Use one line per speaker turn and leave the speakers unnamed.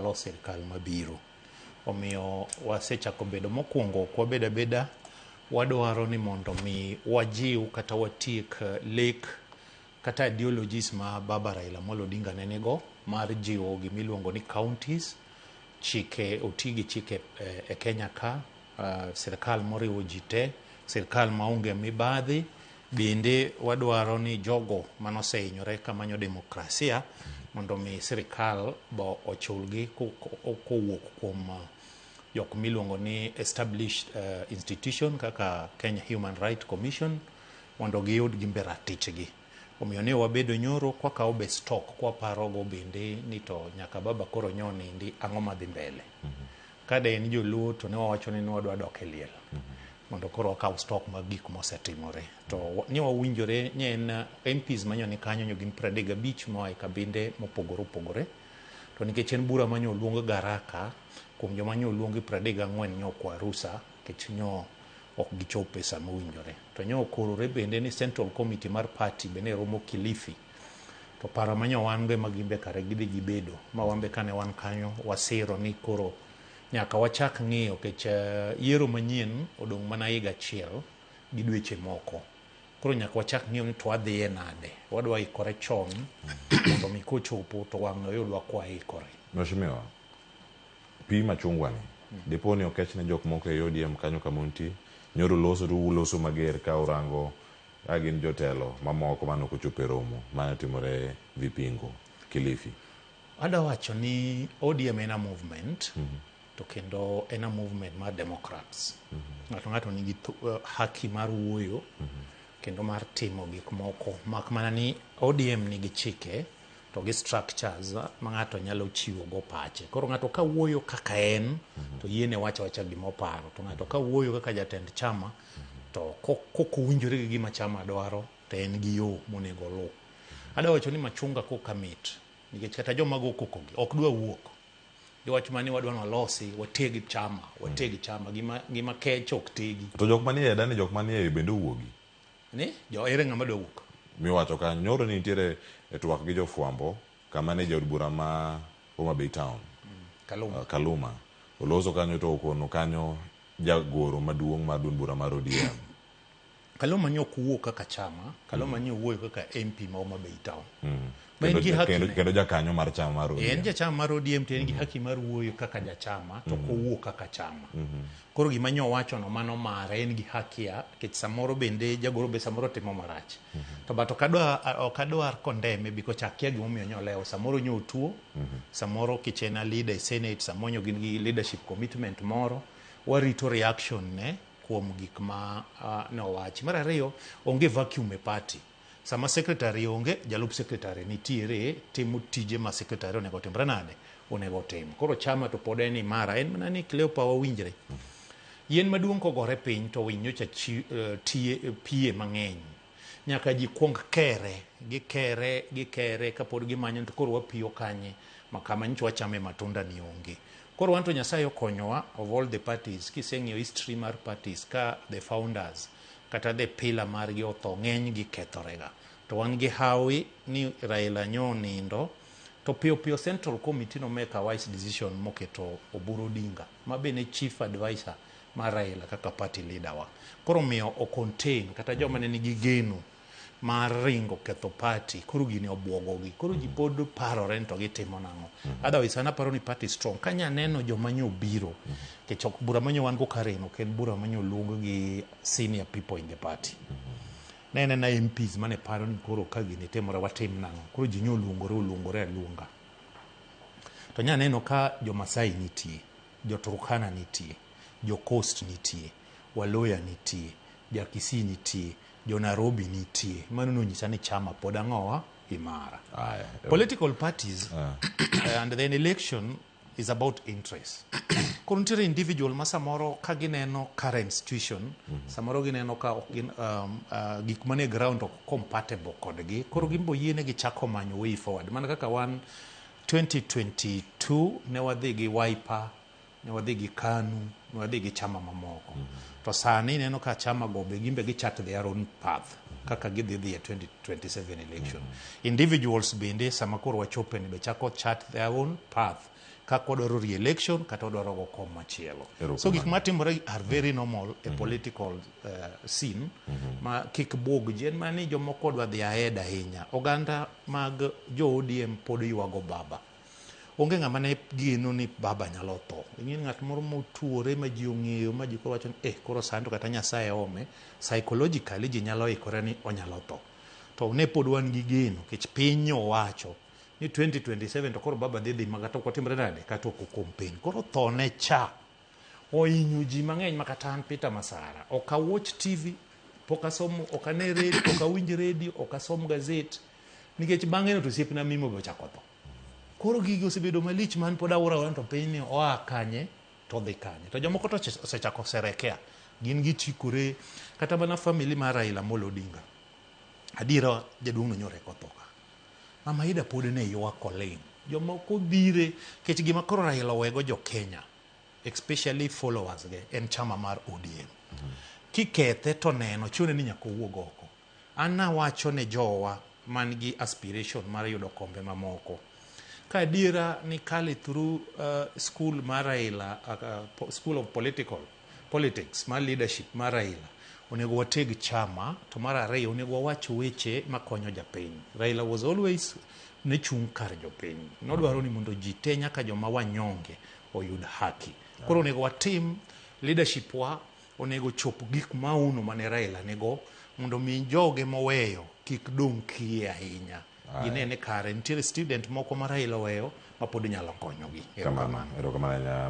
walos sirkal mabiro. Omiyo wasechako bedo mokwongo ok wabed abeda, wadwaro ni mondo mi wajiw kata watiek lek kata ideologies ma baba Raila Amolo Odinga ne nigo mar jiwo gimiluongo ni counties, chike oti gi chike e Kenya ka, sirkal moriwo ji te, sirkal maonge mibadhi. Bende wadwaro ni jogo manosehinyore kamanyo demokrasia mondo mi sirkal bo ochulgi kowuok kuom jok miluongo ni established institution kaka Kenya Human Rights Commission mondo giyud gimbe ratichgi. Omiyo ne wabedo nyoro kwakawo be stock kwaparogo bende ni to nyaka baba koro nyo nindi ang'o madhi mbele. Ka de en joluo to ne wawacho ni wadwa dok e liel mondo koro wakaw stock mag gik mosetimore. To ne wawinjore ni en MPs manyo ni kanyo nyo gin 35 moa e kabinde mopogore opogore. To nikech en bura manyo oluong garaka, kuom joma nyo oluongi 34 nyo okwa rusa nikech nyo ok gichopo e sama owinjore. To nyo okorore bende ni Central Committee mar party be ne romo Kilifi. To paro manyo wan go ema gimbe kare gidhi gibedo. Ma wan be kane wan kanyo wasiro ni koro nyaka wachak ng'iyo nikech yiero manyien odong' mana higa achiel gi dweche moko. Koro nyaka wachak ng'iyo ni to wadhiye nade. Wadwa ikore chon mondo mi kochopo to wang' oyudwa kwa ikore.
Mheshimiwa, pi machungwa ni dipo ni okech ne jok moko e ODM kanyo kama untie, nyoro loso to uloso mager ka urango ka gin jotelo mamoko mane ok ochopo e romo mane otimore Vipingo, Kilifi.
Adwa wacho ni ODM en a movement to kendo en a movement mar Democrats. Ng'ato ng'ato nigi haki mar wuoyo kendo mar timo gik moko mak mana ni ODM nigi chike to gi structures ma ng'ato nyalo chiwo go pache. Koro ng'ato ka wuoyo kaka en to yiene wacho awacha gima oparo. To ng'ato ka wuoyo kaka jatend chama to kok owinjore gi gima chama dwaro to en gi yo monego oluw. Adwa wacho ni machunga koka mit nikech kata joma go koko gi ok dwa wuok. Giwacho mana ni wadwa ni walosi, wateg chama, wateg chama gima kech ok tegi.
To jok manie dani jok manie bende owuogi.
Ni jo ere ng'ama dwa wuok?
Miwacho kanyo nyoro ni nitiere e twak gi jofwambo kama ne jaod bura ma Homa Bay Town.
Kaluma.
Kaluma. Oloso kanyo to okono kanyo jagoro maduong' mar duond bura mar ODM.
Kaluma ni ok owuok kaka chama, Kaluma ni owuoyo kaka MP ma Homa Bay Town. Ma en gi haki ne.
Kendo jakanyo mar chama mar ODM.
En jachama mar ODM to en gi haki mar wuoyo kaka jachama to ok owuo kaka chama. Koro gima nyo owacho no mano mare, en gi haki ya, nikech samoro bende jagoro be samoro timo marach. To but ok adwar condemn because akia gimomiyo nyo olewo. Samoro nyo otuo, samoro kech en a leader e Senate, samoro nyo gin gi leadership commitment moro. Warito reaction ne kuom gik ma nowachi. Mar ariyo, onge vacuum e party. Sama secretary onge, jalup secretary nitiere timo tije ma secretary onego timre nade? Onego otim. Koro chama to pod en imara, en mana ni Cleopa wawinjre. Yien maduong' kogore piny to winy nyocha tie mang'eny. Nyaka ji kuong kere, gikere, gikere kapod gimanyo to koro wapiyo kanye ma kama nyocha wachame matunda ni onge. Koro wan to Nyasaye okonyowa of all the parties, kiseng'iyo history mar parties ka the founders kata the pillar margi otho ng'eny gi kethorega. To wan gi hawi ni Raila nyo nindo to piyo piyo Central Committee no make a wise decision moketo Oburu Odinga ma be ne chief advisor mar Raila kaka party leader wa. Koro miyo o contain kata joma ne nigi geno mar ringo ketho party koro gini obuogo gi. Koro ji pod parore ni to gitimo nang'o. Otherwise an aparo ni party strong. Kanya neno joma nyo biro nikech ok bura manyo wan go Karen ok en bura manyo luong gi senior people in the party. Ne en ena MPs mane paro ni koro ka gini timore watim nang'o. Koro ji nyo oluongore oluongore aluonga. To nya neno ka jo Masai nitie, jo Turkana nitie, jo Coast nitie, Waluya nitie, ja Kisii nitie, jo Nairobi nitie. Mano nonyisa ni chama pod ang'owa imara. Political parties and then election is about interest. Koro nitiere individual ma samoro ka gineno current situation, samoro gineno ka ok gin gik manie ground ok compatible kodgi. Koro gin bo yiene gichako manyo way forward. Mana kaka wan 2022 ne wadhi gi Wiper, ne wadhi gi KANU, ne wadhi gi chama mamoko. To sani ineno ka chama go be gimbe gi chart their own path kaka gidhi dhi e 2027 election. Individuals bende sama koro wachope ni be chako chart their own path. Kaka wadwaro re-election kata wadwaro go kom machielo. So gik matimore are very normal e political scene ma kik buog ji en mana ni jomoko odwa dhi ahead ahinya. Oganda mag jo ODM pod ywago baba. Onge ng'ama ne geno ni baba nyalo tho. Ing'e ni ng'at moro motuore ma ji ong'eyo ma ji koro wacho ni eh koro sani to kata Nyasaye ome, psychologically ji nyalo ikore ni onyalo tho. To ne pod wan gi geno nikech piny owacho ni 2027 to koro baba dhi dhi ma kata ok otimre nade kata ok okompen. Koro thone cha ohinyo ji mang'eny ma kata an Peter Masara ok awatch TV, pok asomo, ok ane radio, ok awinj radio, ok asom gazet nikech bang'e no to osiepna Mimo be ochako tho. Koro gigi osebedo malich man pod awuoro awuora to piny ni oa kanye to odhi kanye. To jomoko to osechako serekea. Gin gichikore kata mana family mar Raila Amolo Odinga. Adiera jaduong' no nyoro eka otho ka. Mama Ida pod ne ywak oling'. Jomoko dhire nikech gima koro Raila owego jo Kenya especially followers ge en chama mar ODM. Kikethe to neno chune ni nyaka owuog oko. An nawacho ne jowa man gi aspiration mar yudo kombe mamoko. Ka adiera ni kale through school mar Raila, school of political politics mar leadership mar Raila, onego wateg chama to mar ariyo onego wawach weche makonyo japiny. Raila was always ne chung' kar jopiny. Nodwaro ni mondo ji te nyaka joma wanyonge oyud haki. Koro onego watim leadership wa onego chop gik mauno mane Raila nigo mondo mi joge moweyo kik dong' kiye ahinya. Gine ni kare nitiere student moko ma Raila oweyo ma pod nyalo konyogi.
Erokamano. Erokamano ahinya.